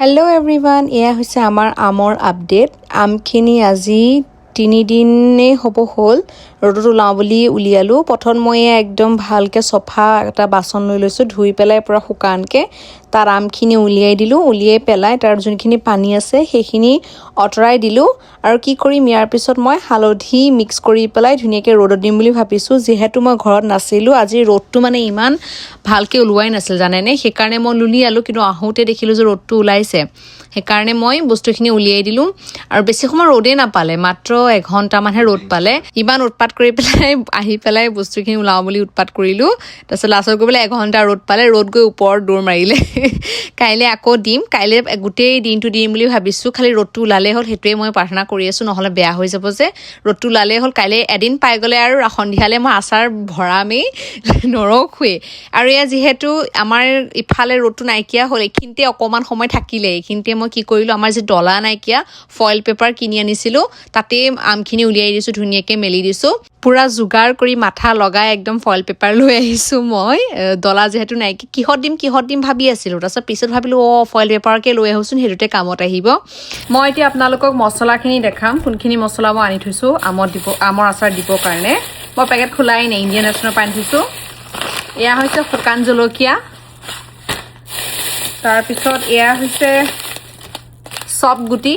Hello' everyone, এয়া হৈছে আমাৰ আমৰ আপডেট। আমখিনি আজি 3 দিনেই হ'ব হ'ল, ৰ'দত ওলাওঁ বুলি উলিয়ালোঁ। প্ৰথম মই এয়া একদম ভালকৈ চফা এটা বাচন লৈ লৈছোঁ, ধুই পেলাই পূৰা শুকানকৈ তাত আমখিনি উলিয়াই দিলোঁ। উলিয়াই পেলাই তাৰ যোনখিনি পানী আছে, সেইখিনি আঁতৰাই দিলোঁ। আৰু কি কৰিম, ইয়াৰ পিছত মই হালধি মিক্স কৰি পেলাই ধুনীয়াকৈ ৰ'দত দিম বুলি ভাবিছোঁ। যিহেতু মই ঘৰত নাছিলোঁ আজি, ৰ'দটো মানে ইমান ভালকৈ ওলোৱাই নাছিল, জানেনে? সেইকাৰণে মই উলিয়ালোঁ। কিন্তু আহোঁতে দেখিলোঁ যে ৰ'দটো ওলাইছে, সেইকাৰণে মই বস্তুখিনি উলিয়াই দিলোঁ। আৰু বেছি সময় ৰ'দেই নাপালে, মাত্ৰ এঘণ্টামানহে ৰ'দ পালে। ইমান উৎপাত কৰি পেলাই আহি পেলাই বস্তুখিনি ওলাওঁ বুলি উৎপাত কৰিলোঁ। তাৰপিছত লাষ্টত গৈ পেলাই এঘণ্টা ৰ'দ পালে, ৰ'দ গৈ ওপৰত দৌৰ মাৰিলে। কাইলৈ আকৌ দিম, কাইলৈ গোটেই দিনটো দিম বুলি ভাবিছোঁ। খালি ৰ'দটো ওলালেই হ'ল, সেইটোৱে মই প্ৰাৰ্থনা কৰি আছোঁ। নহ'লে বেয়া হৈ যাব যে। ৰ'দটো ওলালেই হ'ল, কাইলৈ এদিন পাই গ'লে আৰু সন্ধিয়ালৈ মই আচাৰ ভৰামেই, নৰখোৱেই। আৰু এয়া যিহেতু আমাৰ ইফালে ৰ'দটো নাইকিয়া হ'ল, এইখিনিতে অকণমান সময় থাকিলে, এইখিনিতে মই কি কৰিলোঁ, আমাৰ যি ডলা নাইকিয়া ফইল পেপাৰ কিনি আনিছিলোঁ, তাতেই আমখিনি উলিয়াই দিছোঁ, ধুনীয়াকৈ মেলি দিছোঁ। পূৰা যোগাৰ কৰি মাথা লগাই একদম ফইল পেপাৰ লৈ আহিছোঁ মই। ডলা যিহেতু নাইকিয়া, কিহত দিম কিহত দিম ভাবি আছিলোঁ। তাৰপিছত পিছত ভাবিলোঁ, অঁ, ফইল পেপাৰকে লৈ আহোঁচোন, সেইটোতে কামত আহিব। মই এতিয়া আপোনালোকক মছলাখিনি দেখাম, কোনখিনি মছলা মই আনি থৈছোঁ আমত দিব, আমৰ আচাৰ দিবৰ কাৰণে। মই পেকেট খোলাই নাই, ইণ্ডিয়ান ৰেষ্টুৰেণ্টৰ পৰা আনি থৈছোঁ। এয়া হৈছে শুকান জলকীয়া, তাৰপিছত এয়া হৈছে চপ গুটি,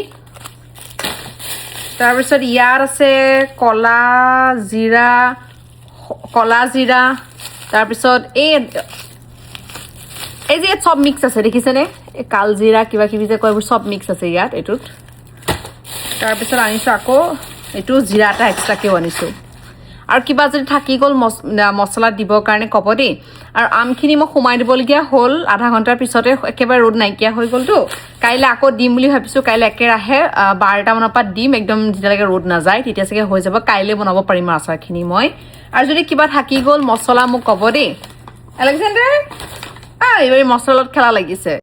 তাৰপিছত ইয়াত আছে কলা জিৰা, কলা জিৰা। তাৰপিছত এই এই যে ইয়াত চব মিক্স আছে, দেখিছেনে? এই কালজিৰা কিবা কিবি যে কয়, এইবোৰ চব মিক্স আছে ইয়াত এইটোত। তাৰপিছত আনিছোঁ আকৌ এইটো জিৰা এটা এক্সট্ৰাকৈও আনিছোঁ। আৰু কিবা যদি থাকি গ'ল মছলা দিবৰ কাৰণে, ক'ব দেই। আৰু আমখিনি মই সোমাই দিবলগীয়া হ'ল আধা ঘণ্টাৰ পিছতে, একেবাৰে ৰ'দ নাইকিয়া হৈ গ'লতো। কাইলৈ আকৌ দিম বুলি ভাবিছোঁ। কাইলৈ একেৰাহে 12টামানৰ পৰা দিম একদম, যেতিয়ালৈকে ৰ'দ নাযায়। তেতিয়া চাগে হৈ যাব, কাইলৈ বনাব পাৰিম আচাৰখিনি মই। আৰু যদি কিবা থাকি গ'ল মছলা, মোক ক'ব দেই। আলেকজেণ্ডাৰ, এইবাৰ মছলাত খেলা লাগিছে।